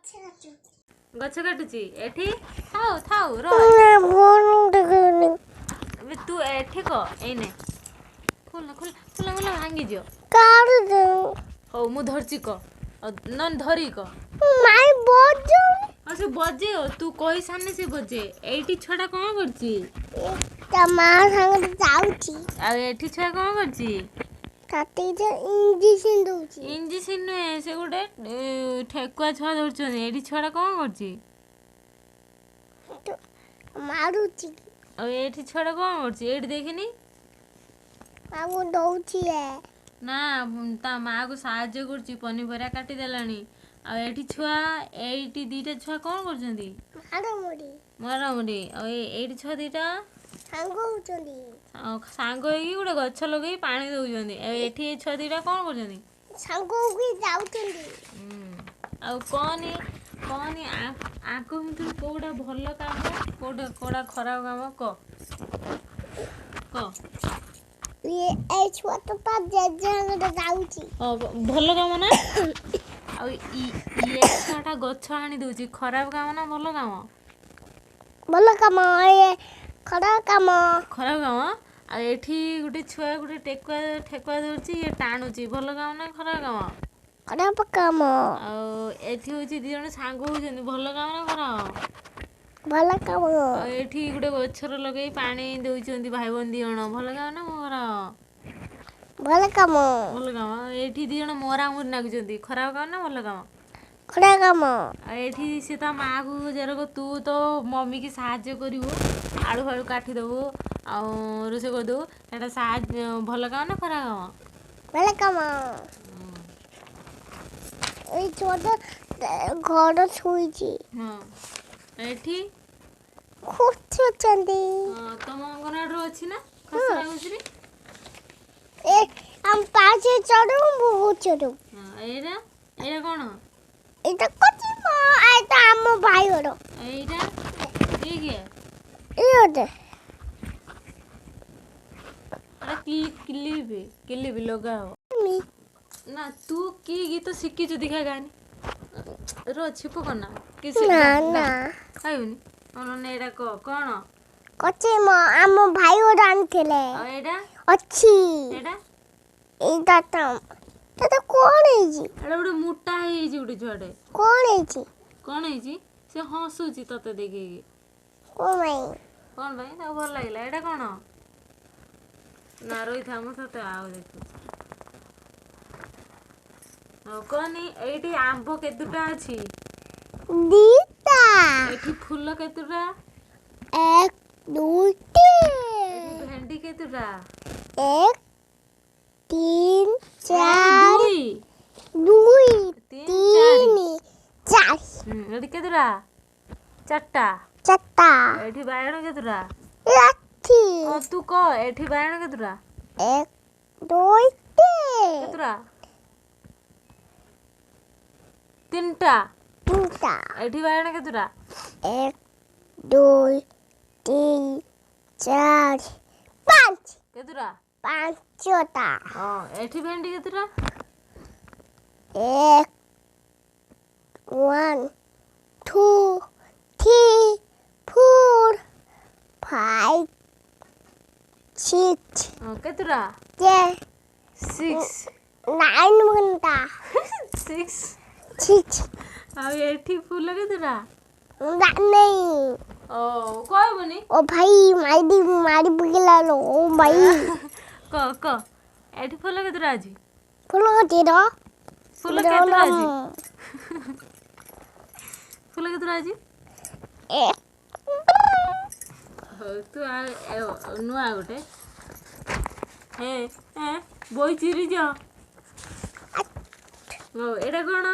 ଗଛ କାଟୁଛି। ଏଠି ଥାଉ ଥାଉ ର। ଏବେ ତୁ ଏଠି କହ, ଏଇନେ ଖୋଲ ଖୋଲ ଖୋଲ ଖୋଲ, ଭାଙ୍ଗିଯିବ। ହଉ, ମୁଁ ଧରିଛି, କହ। ନହେଲେ ଧରି କହ। ଆଉ ସେ ବଜେଇବ, ତୁ କହିସାରିନେ ସେ ବଜେ। ଏଇଠି ଛୁଆଟା କଣ କରୁଛି? ତା ମା ସାଙ୍ଗରେ ଯାଉଛି। ଆଉ ଏଠି ଛୁଆ କଣ କରୁଛି? ଇଞ୍ଜେକ୍ସନ ଦଉଛି। ଇଞ୍ଜେକ୍ସନ ନୁହେଁ, ସେ ଗୋଟେ ଠେକୁଆ ଛୁଆ ଧରୁଛନ୍ତି। ଏଇଠି ଛୁଆଟା କଣ କରୁଛି? ମାରୁଛି। ଆଉ ଏଇଠି ଛୁଆଟା କଣ କରୁଛି? ଏଇଠି ଦେଖିନି। ଆଉ ଦଉଛି ନା, ତା ମାଆକୁ ସାହାଯ୍ୟ କରୁଛି, ପନିପରିବା କାଟିଦେଲାଣି। ଆଉ ଏଇଠି ଛୁଆ, ଏଇଠି ଦିଟା ଛୁଆ କଣ କରୁଛନ୍ତି? ମାରାମୁରି। ମାରାମୁରି। ଆଉ ଏଇଠି ଛୁଆ ଦିଟା ସାଙ୍ଗ ହଉଛନ୍ତି। ସାଙ୍ଗ ହେଇକି ଗୋଟେ ଗଛ ଲଗେଇ ପାଣି ଦଉଛନ୍ତି। ଆଉ ଏଠି ଏ ଛୁଆ ଦିଟା କଣ କରୁଛନ୍ତି? ସାଙ୍ଗ ହେଇକି ଯାଉଛନ୍ତି। ଆଉ କହନି କହନି, ଆଙ୍କ ଭିତରୁ କୋଉଟା ଭଲ କାମ, କୋଉଟା କୋଉଟା ଖରାପ କାମ, କହ କହ। ଏଇ ଛୁଆ ତ ତା ଜେଜେ ସାଙ୍ଗରେ ଯାଉଛି। ଭଲ କାମ ନା? ଆଉ ଇଏ ଛୁଆଟା ଗଛ ଆଣି ଦଉଛି, ଖରାପ କାମ ନା ଭଲ କାମ? ଭଲ କାମ। ଖରାପ କାମ। ଖରାପ କାମ। ଆଉ ଏଠି ଗୋଟେ ଛୁଆ ଗୋଟେ ଟେକୁଆ ଠେକୁଆ ଧରୁଛି, ଇଏ ଟାଣୁଛି, ଭଲ କାମ ନା ଖରାପ କାମ? ଖରାପ କାମ। ଆଉ ଏଠି ହଉଛି ଦି ଜଣ ସାଙ୍ଗ ହଉଛନ୍ତି, ଭଲ କାମ ନା ଖରାପ କାମ? ଭଲ କାମ। ଆଉ ଏଠି ଗୋଟେ ଗଛର ଲଗେଇ ପାଣି ଦଉଛନ୍ତି ଭାଇ ଭଉଣୀ ଦି ଜଣ, ଭଲ କାମ ନା ଖରାପ? ଭଲ କାମ। ଭଲ କାମ। ଏଇଠି ଦି ଜଣ ମରାମରି ନାଗୁଛନ୍ତି, ଖରାପ କାମ ନା ଭଲ କାମ? ଖରାପ କାମ। ଆଉ ଏଠି ସେ ତା ମାଆକୁ ଯେରକ ତୁ ତୋ ମମିକି ସାହାଯ୍ୟ କରିବୁ, ଆଳୁ ଫାଳୁ କାଟିଦେବୁ ଆଉ ରୋଷେଇ କରିଦେବୁ, ସେଇଟା ସାହାଯ୍ୟ ଭଲ କାମ ନା ଖରାପ କାମ? ଭଲ କାମ। ଏଇ ଛୁଆଟା ଘର ଶୋଇଛି। ହଁ, ଏଠି ଖୁସୁଛନ୍ତି। ତମ ଅଙ୍ଗନବାଡ଼ିରୁ ଅଛି ନା ଖସରା ଖୁସରି? ଏ ଆମ ପାଚେ ଚଢୁ, ମୁଁ ଚଢୁ। ଏଇଟା ଏଇଟା କଣ? ଏଇଟା କଚି, ଏଇଟା ଆମ ଭାଇ ଘର। ଏଇଟା ଇଏ କିଏ? ଏଇଟା ଏଟା କି କ୍ଲିପ୍? କ୍ଲିପ୍ ଲଗା ହବ ନା? ତୁ କି ଗୀତ ଶିଖିଛୁ ଦେଖା, ଗାନି ର। ଛିପ କନା କି ନା ନା, ଖାଇବୁନି। ନହେଲେ ଏଇଟା କହ କଣ? କଚି ଆମ ଭାଇ ଘର ଆଣିଥିଲେ। ଆଉ ଏଇଟା ଅଛି। ଏଇଟା ଏଇଟା ତ ଏଟା କଣ ହେଇଛି? ଏଟା ଗୋଟେ ମୋଟା ହେଇଯାଇଛି ଗୋଟେ ଛୁଆଟେ। କଣ ହେଇଛି? କଣ ହେଇଛି? ସେ ହସୁଛି ତତେ ଦେଖିକି। କଣ ପାଇଁ? କଣ ପାଇଁ ତାକୁ ଭଲ ଲାଗିଲା। ଏଇଟା କଣ ନା, ରହିଥା, ମୁଁ ତତେ ଆଉ ଦେଖୁଛି। ହଉ, କହନି, ଏଇଠି ଆମ୍ବ କେତୁଟା ଅଛି? ଦିଟା। ଏଠି ଫୁଲ କେତୁଟା? 1, 2, 3। ଭେଣ୍ଡି କେତୁଟା? 1, 3, 4, 2, 2, 3, 4। ଏଠି କେତୁଟା? ଚାରିଟା। ଚାରିଟା। ଏଠି ବାଇଗଣ କେତୁଟା ଅଛି? ତୁ କହ, ଏଠି ବାଇଗଣ କେତୁଟା? 1, 2, 3। କେତୁଟା? ତିନିଟା। ତିନିଟା। ଏଠି ବାଇଗଣ କେତୁଟା? 1, 2, 3, 4, 5। କେତୁଟା? 5ଟା। ହଁ, ଏଠି ଭେଣ୍ଡି କେତୁଟା? 1, 1, 2, 3, 4, 5, 6। କେତୁଟା? 6। 9 ଘଣ୍ଟା। 6। 6। ଆଉ ଏଠି ଫୁଲ କେତୁଟା? ନାଇଁ। ଓ କହିବୁନି? ଓ ଭାଇ, ମାରି ମାରି ପକେଇଲା। ଓ ଭାଇ। କହ କହ, ଏଠି ଫୁଲ କେତୁଟା ଅଛି? ଫୁଲ କେତେଟା? ଫୁଲ କେତୁଟା ଅଛି? ଫୁଲ କେତୁଟା ଅଛି? ହଉ, ତୁ ନୂଆ ଗୋଟେ। ହେ ବହି ଚିରିଛ। ହଉ, ଏଇଟା କଣ?